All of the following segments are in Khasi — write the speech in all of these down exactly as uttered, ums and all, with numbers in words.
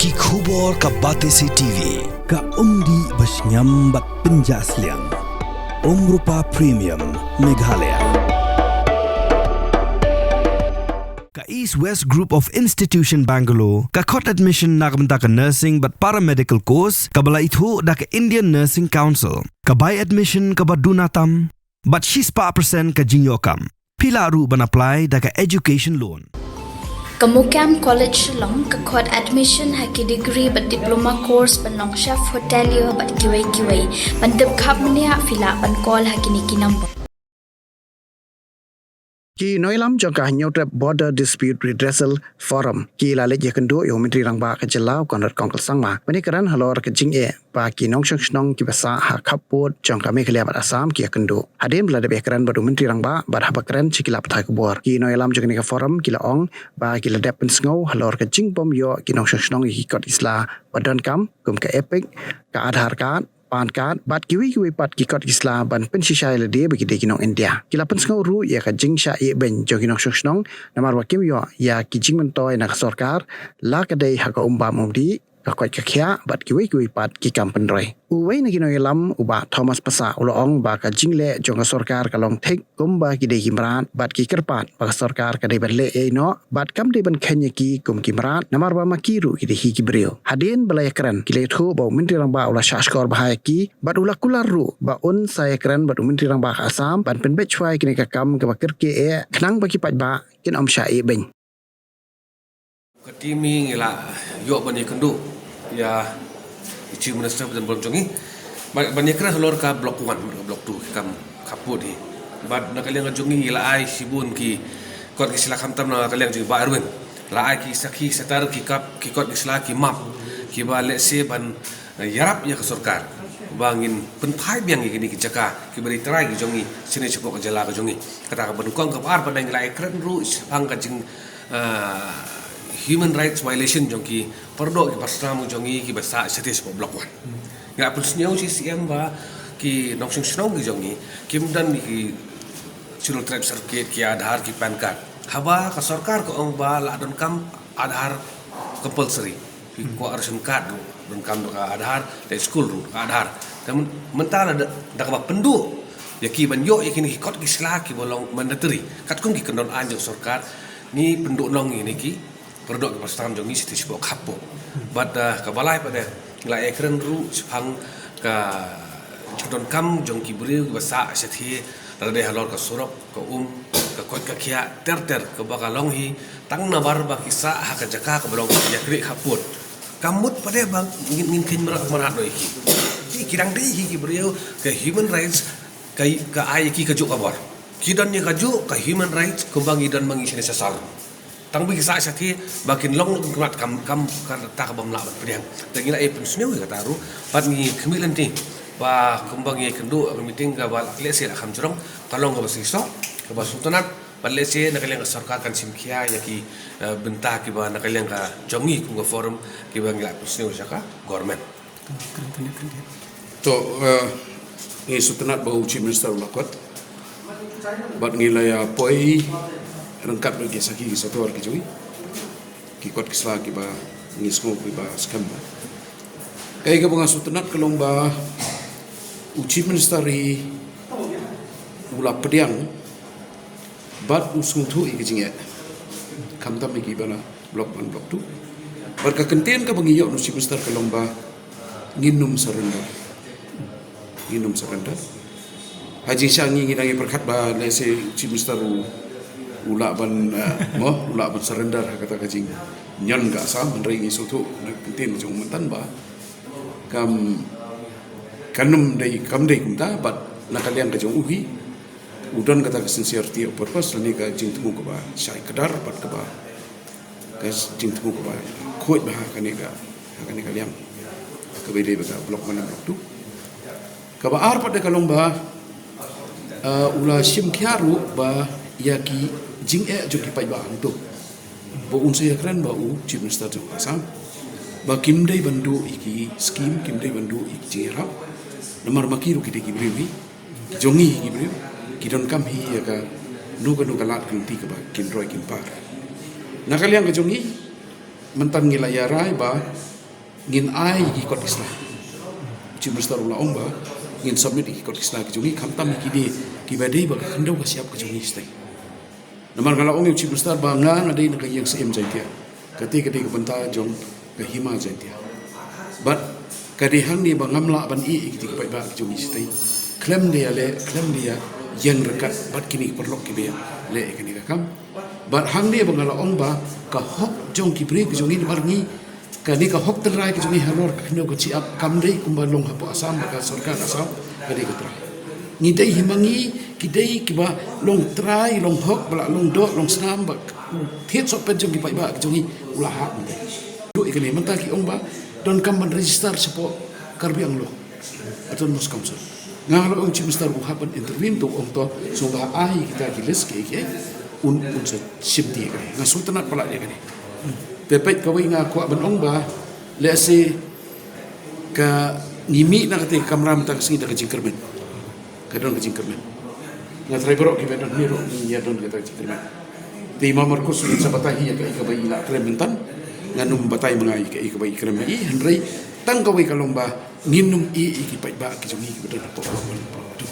Ki khubor ka Batesi T V, ka umdih ba shngiam bad pynjah sliang. Umrupa Premium, Meghalaya. Ka East West Group of Institution Bangalore, ka khot admission na ka bynta ka nursing bad paramedical course, kaba la ithuh da ka Indian Nursing Council, ka bai admission kaba duna tam, bad shispah percent ka jingïoh kam. Phi lah ruh ban apply da ka education loan. Ka Mukam College Shillong ka khot admission ha ki degree bad diploma course ban long chef hotelier bad kiwei kiwei. Ban tip khapmniah phi lah ban call ha kine ki number. Ki nongïalam jong ka Hynñiewtrep Border Dispute Redressal Forum ki la leit ïakynduh ïa u Myntri Rangbah ka jylla u Conrad Kongkal Sangma ban ïakren halor ka jingeh ba ki nongshong shnong kiba sah ha khappud jong ka Meghalaya bad Assam ki ïakynduh. Hadien ba la dep ïakren bad u Myntri Rangbah bad haba kren sha ki lad pathai khubor, ki nongïalam jong kane ka forum ki la ong ba ki la dep pynsngew halor ka jingbym ïoh ki nongshong shnong ïa ki kot ki sla ba donkam, kum ka EPIC, ka Aadhaar card, PAN card bad kiwei kiwei pat ki kot ki sla ban pynshisha ïa lade ba ki dei ki nong India. Ki la pynsngew ruh ïa ka jingshah ïehbein jong ki nongshong shnong namar ba kim ïoh ïa ki jingmyntoi na ka sorkar, la ka dei ha ka um bam um dih, ka koit ka khiah bad kiwei kiwei pat ki kam pynroi. Uwei na ki nongïalam, u Bah Thomas Passah, u la ong ba ka jingleh jong ka sorkar ka long thik kumba ki dei ki mrad bad ki kyrpad ba ka sorkar ka dei ban leh ei noh bad kam dei ban kheiñ ïa ki kum ki mrad namar ba ma ki ruh ki dei hi ki briew. Hadien ba la ïakren ki la ïathuh ba u Myntri Rangbah u la shahshkor bha ïa ki bad u la kular ruh ba un sa ïakren bad u Myntri Rangbah ka Assam ban pynbeit shuwa ïa kane ka kam kaba kyrkieh eh khnang ba ki paidbah kin ym shah ïehbein. Ka team hi ngi la ïoh ban ïakynduh ïa i Chief Minister ba don burom jong ngi. Ban, ban ïakren halor ka block one, ka block two, ki kam khappud hi. Bad na ka liang ka jong ngi ngi la ai shibun ki kot ki sla khamtam na ka liang jong i Bah Erwin. La ai ki sakhi satar ki kap, ki kot ki sla, ki map, kiba lehse ban, eh, ïarap ïa ka sorkar ba ngin pynphai biang ïa kine ki jaka kiba dei trai ki jong ngi shane shapoh ka jylla ka jong ngi. Kata kaba nyngkong. Kaba ar pat ngi la ïakren ruh shaphang ka jing, ah, human rights violation jong ki pardoh ki parsnam jong ngi kiba sah shathie shapoh block one. Nga pynsngew shisien ba ki nongshong shnong ki jong ngi kim don ki Scheduled Tribe certificate, ki Aadhaar, ki PAN card. Haba ka sorkar ka ong ba la donkam Aadhaar compulsory. Ki kwah ration card ruh donkam da ka Aadhaar, da skul ruh da ka Aadhaar. Te myn-, mynta la da, da kaba pynduh ïa ki ban ïoh ïa kine ki kot ki sla kiba long mandatory katkum ki kyndon aiñ jong sorkar, ngi pynduh noh ïa kine ki pardoh ki parsnam jong ngi shathie shapoh khappud. Bad, ah, kaba lai pat de ngi la ïakren ruh shaphang ka jingdonkam jong ki briew kiba sah shathie, lada dei halor ka surok, ka um, ka koit ka khiah ter ter kaba ka long hi tang namar ba ki sah ha ka jaka kaba long ïakrieh khappud. Ka mut pat de ba ngin, ngin kheiñ mrad mrad noh ïa ki. Ki, ki dang dei hi ki briew, ka human rights ka, ka ai ïa ki kajuh ka bor. Ki don ïa kajuh ka human rights kumba ngi don ma ngi shane sha sar. Tang ba ki sah shathie ba kin long, long kin mrad, kam, kam kata kabym lah ban pdiang. Te ngi la ïa pynsngew ïa kata ruh bad ngi khmih lynti ba kumba ngi ïakynduh ha ka meeting kaba lehse la kham jrong, ka long kaba shisha, kaba sngewtynnat. Bad lehse na ka liang ka sorkar kan shim khia ïa ki, eh, bynta kiba na ka liang ka jong ngi kum ka forum kiba ngi la pynsngew sha ka government. To, eh, ngi sngewtynnat ba u Chief Minister u la khot bad ngi la ïa poi ryngkat bad ki sakhi ki sator ki jong ngi, ki kot ki sla kiba ngi sngew kiba skhem ba. Kaei kaba nga sngewtynnat ka long ba u Chief Minister hi u la pdiang bad u sngewthuh ïa ka jingeh, khamtam ïa kiba na block one, block two. Bad ka kyntien kaba ngi ïoh na u Chief Minister ka long ba ngin ym surrender. Ngin ym surrender. Ha jingshisha ngi, ngi dang ïa pyrkhat ba lehse u Chief Minister u, u lah ban, eh, mo, u lah ban surrender ha kata ka jingñion ka Assam, hynrei ngi sngewthuh na ka kyntien jong u mynta ba kam, kam dei, kam dei kumta, bad na ka liang ka jong u hi u don kata ka sincerity of purpose lane ka jingthmu kaba shai kdar bad kaba, ka jingthmu kaba khuid bha ha kane ka, ha kane ka liang kaba dei ba ka block one, block two. Kaba ar pat de ka long ba, uh, u la shim khia ruh ba ïa ki jingeh jong ki paidbah hangto ba un sa ïakren bad u Chief Minister jong Assam ba kim dei ban duh ïa ki scheme, kim dei ban duh ïa ki jingïarap. Namar ma ki ruh ki dei ki briew hi, ki jong ngi hi ki briew, ki donkam hi ïa kano kano ka lad ka lynti kaba kin roi kin par. Na ka liang ka jong ngi mynta ngi la ïa rai ba ngin ai ki kot ki sla. Chief Minister u la ong ba ngin submit ki kot ki sla ki jong ngi, khamtam ki dei kiba dei ba ka khyndew ka shyiap ka jong ngi shatei. Namar nga la ong ïa u Chief Minister ba nga nga dei na ka ïing Syiem Jaintia. Kata ka dei ka bynta jong ka Hima Jaintia. Bad ka dei hangne ba ngam lah ban ïeh ïa ki paidbah ki jong ngi shatei. Khlem da ïaleh, khlem da ïeng ryngkat bad kine ki paralok kiba ïaleh ïa kane ka kam. Bad hangne ba nga la ong ba ka hok jong ki briew ki jong ngi namar ngi, kane ka hok tynrai ka jong ngi halor ka khyndew ka shyiap kam dei kumba long hapoh Assam, ka sorkar Assam ka dei ka trai. Ngi dei hi ma ngi ki dei kiba long trai, long hok, ba la long doh, long snam, ba thied sohpet jong ki paidbah ki jong ngi u la hap mynta. Dei kane mynta ki ong ba donkam ban register shapoh Karbi Anglong Autonomous Council. Nga la ong Chief Minister u hap ban intervene, to ong to, so ba ai kita ki list ki ki un un sa shim ti kane. Nga sngewtynnat palat ïa kane. Te peit kawei nga kwah ban ong ba lehse ka ngi mih na kata ka kamra mynta ka sngi da ka jingkyrmen. Ka don ka jingkyrmen. Nga trai baroh kiba don hi ruh ngi ïa don kata ka jingkyrmen. Te i Ma Marcus u sa batai hi ïa kaei kaba i la kren mynta. Ngan ym batai ma nga ïa kaei kaba i kren ma i, hynrei tang kawei ka long ba ngin ym ïeh ïa ki paidbah ki jong ngi kiba don hapoh Block One, Block Two.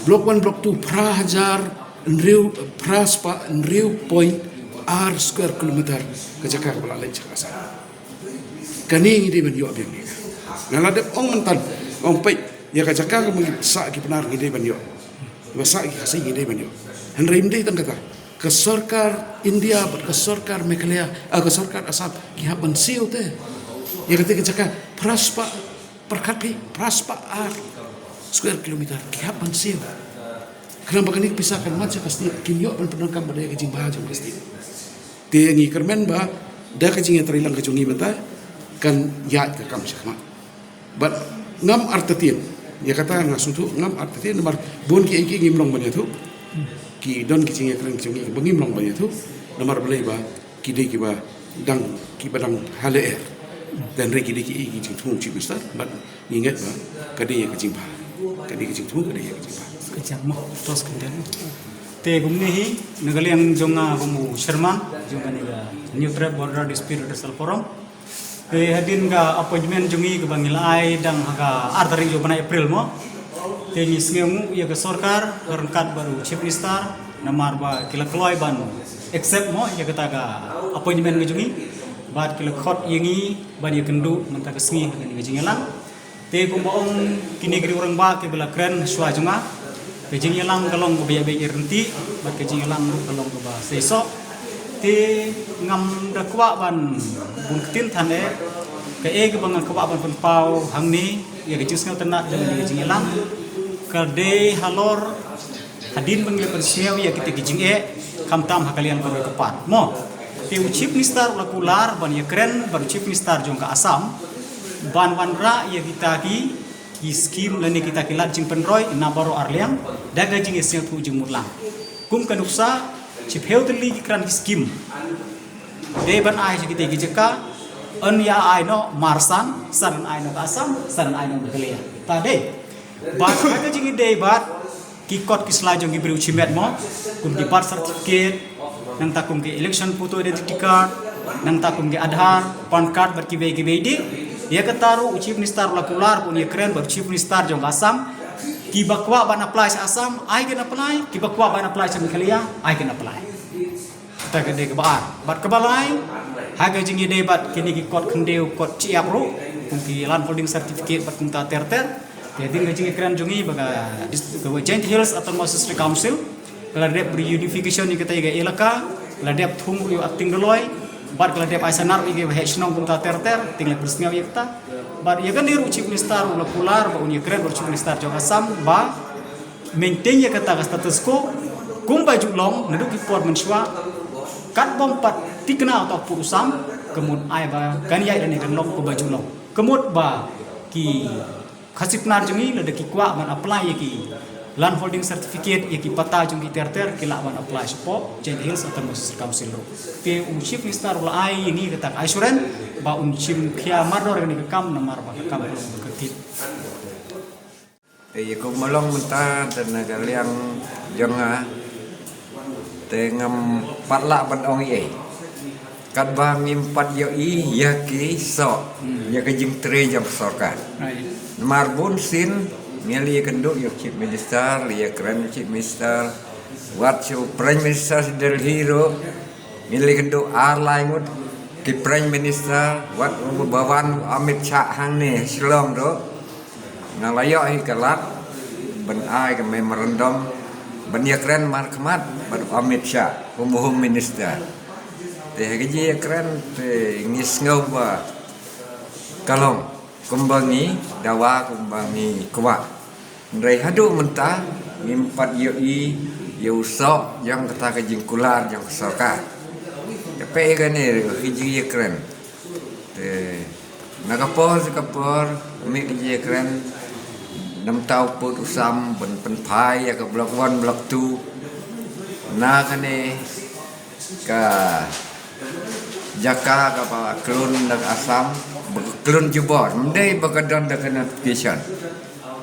Block One, Block Two, phra hajar hynriew, phra spah hynriew point ar square kilometer ka jaka kaba la leit sha ka Assam. Kane ngi dei ban ïoh biang ïa ka. Nga la dep ong mynta, ong peit ïa ka jaka kaba ngi sah ki Pnar ngi dei ban ïoh. Ba sah ki Khasi ngi dei ban ïoh. Hynrei ym dei tang kata. Ka sorkar India bad ka sorkar Meghalaya, ah, ka sorkar Assam ki hap ban siew te. Ïa kata ka jaka phra spah, pyrkhat phi, phra spah ar square kilometer ki hap ban siew. Khnang ba kane ka pisa kan wan sha ka state, kin ïoh ban pyndonkam bad ïa ka jingbha jong ka state. Te ngi kyrmen ba da ka jingïatreilang ka jong ngi mynta kan ïaid ka kam shakhmat. Bad ngam artatien, ïa kata nga sngewthuh ngam artatien namar bun kiei kiei ngim long ban ïathuh. Ki don ki jingïakren ki jong ngi ba ngim long ban ïathuh. Namar balei ba ki dei kiba dang, kiba dang ha lyer. Te hynrei ki dei kiei ki jingthmu Chief Minister bad ngi ngeit ba ka dei ïa ka jingbha. Ka dei ka jingthmu, ka dei ïa ka jingbha. Ka jingma, tos ka dei. Te kumne hi, na ka liang jong nga kum u chairman jong kane ka Hynñiewtrep Border Dispute Redressal Forum. Te hadien ka appointment jong ngi kaba ngi la ai dang ha ka ar tarik jong u bnai April mo. Te ngi sngewnguh ïa ka sorkar ryngkat bad u Chief Minister namar ba ki la kloi ban accept mo ïa kata ka appointment ka jong ngi. Bad ki la khot ïa ngi ban ïakynduh mynta ka sngi ha kane ka jingïalang. Te kumba ong kine ki rangbah kiba la kren shuwa jong nga, ka jingïalang ka long kaba ïa beit ïa ryntih bad ka jingïalang ruh ka long kaba seisoh. Te ngam da kwah ban bun ktien than eh, kaei kaba nga kwah ban pynpaw hangne ïa ka jingsngewtynnat jong ka jingïalang ka dei halor hadien ba ngi la pynsngew ïa kita ki jingeh, khamtam ha ka liang ka roi ka par mo. Te u Chief Minister u la kular ban ïakren bad u Chief Minister jong ka Assam ban wanrah ïa kita ki, ki skim lane kita ki lad jingpynroi na baroh arliang da ka jingïasngewthuh jingmut lang. Kum ka nuksa, shiphew tylli ki kran ki skim dei ban ai sha kita ki jaka, yn ïa ai noh marsan, san yn ai noh ka Assam, san yn ai noh Meghalaya. Ta dei. Bad ha ka jingïadei bad ki kot ki sla jong ki briew shimet mo, kum ki birth certificate, nangta kum ki election photo identity card, nangta kum ki Aadhaar, PAN card bad kiwei kiwei de. Ïa kata ruh u Chief Minister u la kular ba un ïakren bad u Chief Minister jong ka Assam, kiba kwah ban apply sha Assam, ai kin apply, kiba kwah ban apply sha Meghalaya, ai kin apply. Kata ka dei kaba ar. Bad kaba lai, ha ka jingïadei bad kine ki kot khyndew kot shyiap ruh, kum ki land holding certificate bad kumta ter ter. Te hadien ka jingïakren jong ngi bad ka dist-, ka Jaintia Hills Autonomous District Council ka la dep reunification ïa kata ka elaka, ka la dep thung ruh ïa u Acting Doloi, bad ka la dep ai sanar ruh ïa ki heh shnong kumta ter ter, te ngi la pynsngew ïa kata. Bad ïa kane ruh u Chief Minister u la kular ba un ïakren bad u Chief Minister jong Assam ba maintain ïa kata ka status quo kumba ju long naduh ki por mynshuwa, kat bym pat thikna uta u pud u sam, ka mut ai ba kan ïaid lane kan long kumba ju long. Ka mut ba ki Khasi Pnar jong ngi lada ki kwah ban apply ïa ki land holding certificate, ïa ki patta jong ki ter ter, ki lah ban apply shapoh Jaintia Hills Autonomous District Council ruh. Te u Chief Minister u la ai ïa ngi kata ka assurance ba un shim khia mardor ïa kane ka kam namar ba ka kam ka long ka kit. Te ïa kum ba long mynta te na ka liang jong nga te ngam pat lah ban ong ei ei. Katba ngim pat ïohi ïa ki soh ïa ka jingtrei jong ka sorkar. Namar bun sien ngi la ïakynduh ïa u Chief Minister, la ïakren u Chief Minister, wat sha u Prime Minister sha Delhi ruh ngi la ïakynduh ar lai ngut ki Prime Minister, wat u ba wan u Amit Shah hangne ha Shillong ruh. Nga la ïoh hi ka lad ban ai ka memorandum ban ïakren markhmat bad u Amit Shah, u Home Minister. Te ha ka jingïakren te ngi sngew ba ka long kumba ngi dawa, kumba ngi kwah. Hynrei haduh mynta ngim pat ïohi ïa u soh jong kata ka jingkular jong ka sorkar. Te peit kane ruh ha ka jingïakren. Te na ka por sha ka por mih ka jingïakren, namar u pud u sam ban pynphai ïa ka Block One, Block Two na kane ka jaka kaba khlun da ka Assam, ba ka khlun jubor, ym dei ba ka don da ka notification.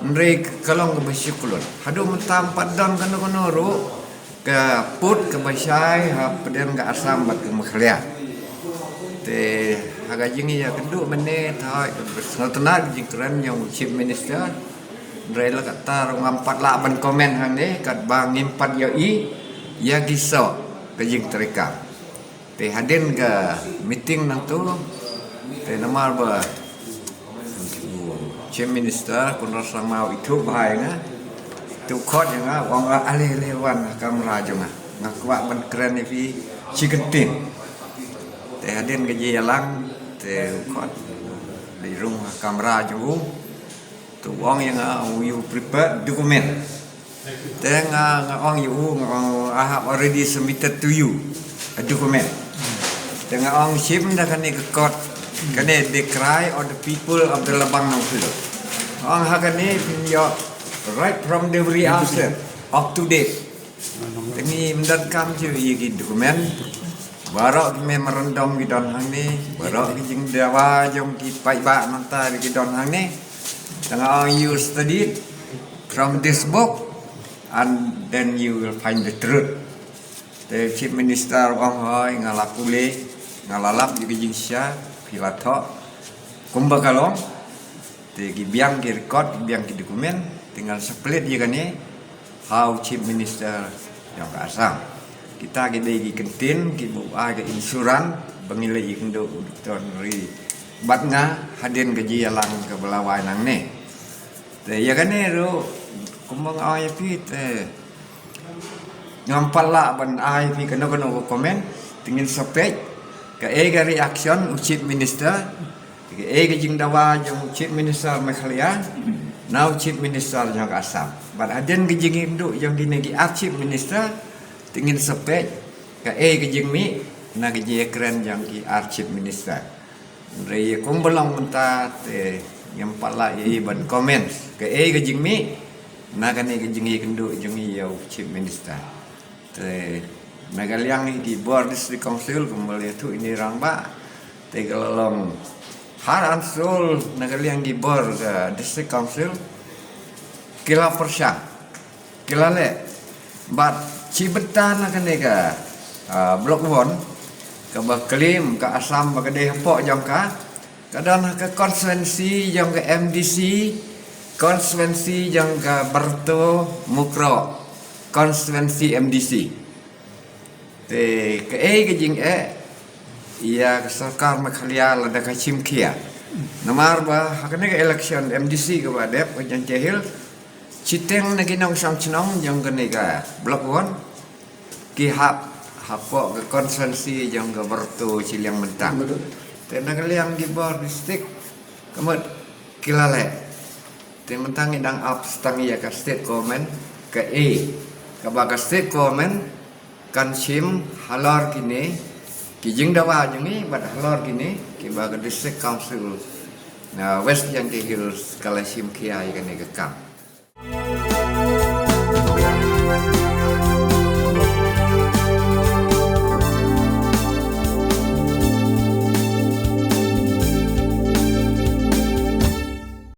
Hynrei ka long kaba shu khlun. Haduh mynta ym pat don kano kano ruh ka pud kaba shai hapdeng ka Assam bad ka Meghalaya. Te ha ka jingïakynduh mynne te hoi kaba sngewtynnat ka jingkren jong u Chief Minister. Hynrei la katta ruh ngam pat lah ban comment hangne katba ngim pat ïohi ïa ki soh ka jingtrei kam. Te hadien ka meeting nangtu, te namar ba u Chief Minister Conrad Sangma u ithuh bha ïa nga, u khot ïa nga, u ong, ale ale wan ha kamra jong nga, nga kwah ban kren ïa phi shi kyntien. Te hadien ka jingïalang te u khot, leit rung ha kamra jong u. Te u ong ïa nga, u, you prepare document. Te nga, nga ong ïa u, nga ong, I have already submitted to you a document. Te nga ong shim da kane ka kot, kane the cry of the people of the Labang Nongphyllut. Nga ong ha kane phin ïoh right from the very outset, up to date. Te ngim donkam shuh ïa ki document. Baroh ki memorandum ki don hangne, baroh ki jingdawa jong ki paidbah mynta ki don hangne. Te nga ong you study it from this book and then you will find the truth. Te Chief Minister u ong hoi, nga la pule, nga la lap ïa ki jingshisha, phi la thoh kumba ka long. Te ki biang ki record, ki biang ki document, te ngan submit ïa kane ha u Chief Minister jong ka Assam. Kita ki dei ki kyntien kiba u ai ka insurance ba ngi la ïakynduh u Doctor Henry bad nga hadien ka jingïalang kaba la wai nangne. Te ïa kane ruh kumba nga ong ïa phi te ngam pat lah ban ai phi kano kano ka comment, te ngin sa peit kaei ka reaction u Chief Minister, kaei ka jingdawa jong u Chief Minister Meghalaya na u Chief Minister jong ka Assam. Bad hadien ka jingïakynduh jong kine ki ar Chief Minister, te ngin sa peit kaei ka jingmih na ka jingïakren jong ki ar Chief Minister. Hynrei ïa kumba long mynta te ngim pat lah ïa i ban comment kaei ka jingmih na kane ka jingïakynduh jong i ïa u Chief Minister. Te na ka liang i ki bor District Council kumba la ïathuh ïa i rangbah, te ka la long heart and soul na ka liang ki bor ka District Council ki la pyrshang, ki la leh. Bad shi bynta na kane ka, ah, Block One kaba claim ka Assam ba ka dei hapoh jong ka, ka don ha ka constituency jong ka M D C, constituency jong ka Barato Mukroh, constituency M D C. Te kaei ka jingeh ïa ka sorkar Meghalaya lada ka shim khia? Namar ba ha kane ka election M D C kaba dep ka Jaintia Hills, shiteng na ki nongshong shnong jong kane ka Block One ki hap hapoh ka constituency jong ka Barato shiliang bynta. Te na ka liang ki bor district ka mut ki la leh. Te mynta ngi dang ap tang ïa ka state government kaei kaba ka state government kan shim halor kine ki jingdawa jong ngi bad halor kine kiba ka District Council na West Jaintia Hills ka la shim khia ïa kane ka kam.